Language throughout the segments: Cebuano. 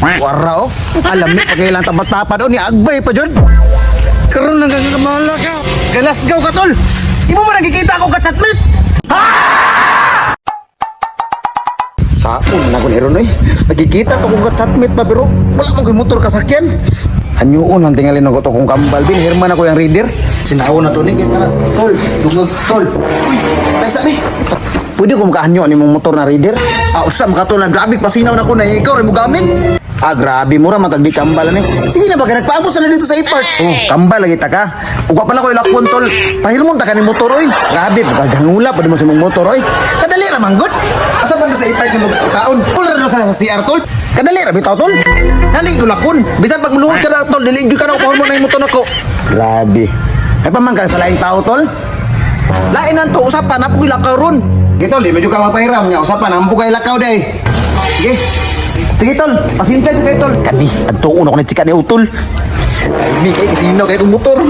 Wara oh. Alam ni pagkailang tapat-tapat oh ni agbay pa jud. Karon lang kang kamala ka. Galasgaw ka tol. Imo man nagkikita ako ka chatmate. Saon na ko ni ron eh. Nagkikita to kong ka-chatmate pa pero wala mo kay motor kasakyan. Anyuon ang tingalin ako to kong kambal bin hirman ako yung reader. Sinaon na to ni kay para tol, dungag tol. Uy, ay sabi. Pwede ko makahanyo ni mong motor na reader? Ah, usa makatol na grabe pasinaw na ko na ikaw rin mo gamit. Ah, grabe mura matag di kambal ni. Sige na ba kay nagpaabot sa na dito sa ipart. Oh, kambal lagi ta ka. Ugwa pala ko ilakpon tol. Pahirmon ta ka ni motor oy. Grabe pagkahangula pa mo sa mong motor oy. Kadali ra manggod. Asa man ka sa ipart ni mo kaon? Pula ra sa CR tol. Kadali ra bitaw tol. Dali ko lakon. Bisan pag muluhod ka na tol, dili gyud ka na upahon mo na yung motor nako. Grabe. Ay pamangkan sa laing tao tol. Lain ang to usapan ako lakaw ron. Sige tol, di medyo ka mapahiram nga usapan ampo kay lakaw day. Sige. Sige tol, pasensya ko kay tol. Kani, adtuon ako ni chika ni utol. Ay, kay kasino kay kong motor.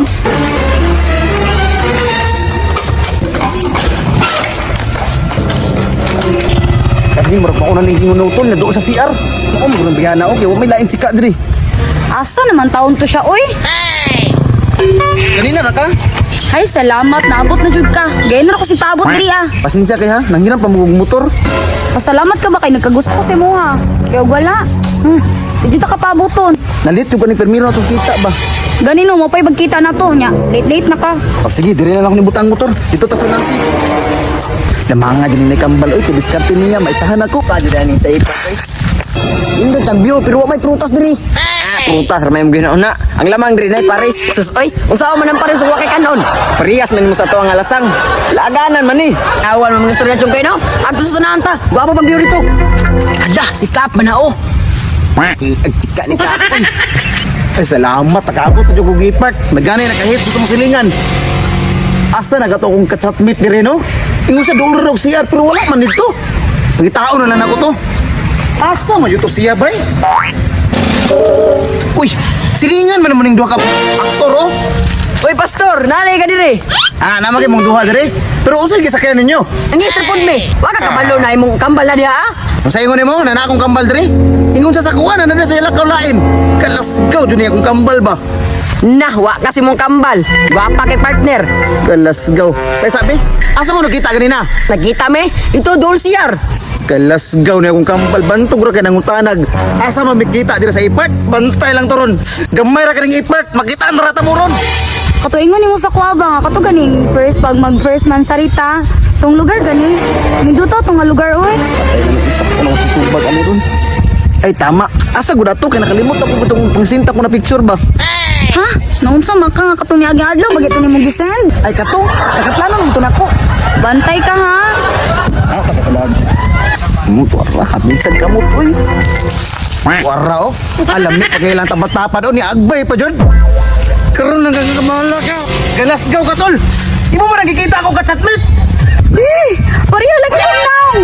Kani murag pa na ning ingon utol na doon sa CR. Mao mo nang bigana okay, wa may lain chika diri. Asa naman taon to siya, oy? Kanina ra ka? Hay, salamat. Naabot na jud ka. Gayon na ko si paabot diri ah. Pasensya kay ha, nanghiram pa mo og motor. Pasalamat ka ba kay nagkagusto ko sa imo ha? Kaya og wala. Di jud ta ka paaboton. Nalit yung kaning permiro na itong kita ba? Ganino mo pa'y magkita na to nya. Late late na ka. O sige, dire na lang ako ni butang motor. Dito ta Nancy. Lamanga din ni kambal oy, kay niya maisahan ako. Pa jud sa ipat oy. Indot sa view pero wa may prutas diri. Ah, prutas ra may imong ginauna. Ang lamang diri nay pares. Sus oy, unsa man ang pares wa kay kanon? Parehas man mo sa tuang alasang. Laganan man ni. Awan man mga istorya tsong kay no. Adto sa tanahan ta. Gwapo pang view rito. Ala, si Kap man na oh. Di ag chika ni Kap. Oy. Ay salamat nakaabot na jud ko gipark. Nagani nakahit sa tumong silingan. Asa na gato akong ka-chatmate diri no? Ingon siya doon og CR pero wala man dito. Pagitao na lang ako to. Asa man jud to siya bay? Uy, silingan man naman ning duha ka aktor oh. Oy, pastor, nalay ka diri. Ah, nama kay mong duha diri. Pero unsay gisakyan ninyo? Ang isip me. Wa ka kabalo na imong kambal na diha ah. Unsa ingon nimo na na akong kambal diri? Ingon sa sakuan na na sa ilakaw lain. Kalasgaw jud niya akong kambal ba? Nah, wa kasi mong kambal. Gwapa kay partner. Kalasgaw. Kay sabi, asa mo nakita ganina? Nakita me, ito dol CR. Kalasgaw niya akong kambal bantog ra kay nangutanag. Asa man mikita diri sa ipart? Bantay lang to ron. Gamay ra kaning ipart, makita na ra ta mo ron. Kato ingon nimo sa kuha ba nga kato ganing first pag mag first man sarita tong lugar gani. Minduto tong nga lugar oy. Ay, isa ko nang tutubag ano ron. Ay tama. Asa gud ato kay nakalimot ako itong pangsinta ko na picture ba. Ha? Naunsa man ka nga katong niagi adlaw bagay to nimo gisend. Ay kato, nakaplano naman to nako. Bantay ka ha. Ah, takakalag. Tuwara, hatisan ka mo, uy. Wara, oh. Alam ni, pagkailang tapat-tapat, oh, ni Agbay pa, Jod. Karon lang kang kamala ka. Galasgaw ka, tol. Imo mo nagkikita ako ka, chatmate. Eh, pareho lagi kong naong.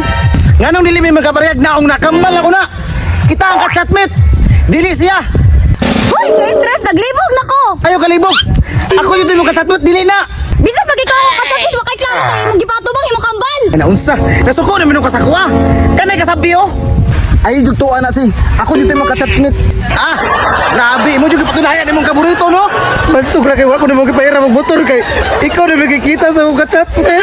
Nganong dili may magkaparehag naong nakambal ako na. Kita ang ka-chatmate. Dili siya. Hoy, kay stress naglibog na ko. Ayaw kalibog. Ako yun mo ka-chatmate, dili na. Bisan pag ikaw ang kachapit, wa kay klaro kay imong gipatubang imong kambal. Ay, naunsa. Nasuko na minong kasakuha. Kanay kasabi, oh. Ay, jugtuan na si. Ako dito mo ka-chatmate. Ah, grabe. Imo jud gipatunayan imong kaborito, no? Bantog ra kay wa ko nimo gipahiram og motor kay ikaw na makikita sa akong ka-chatmate.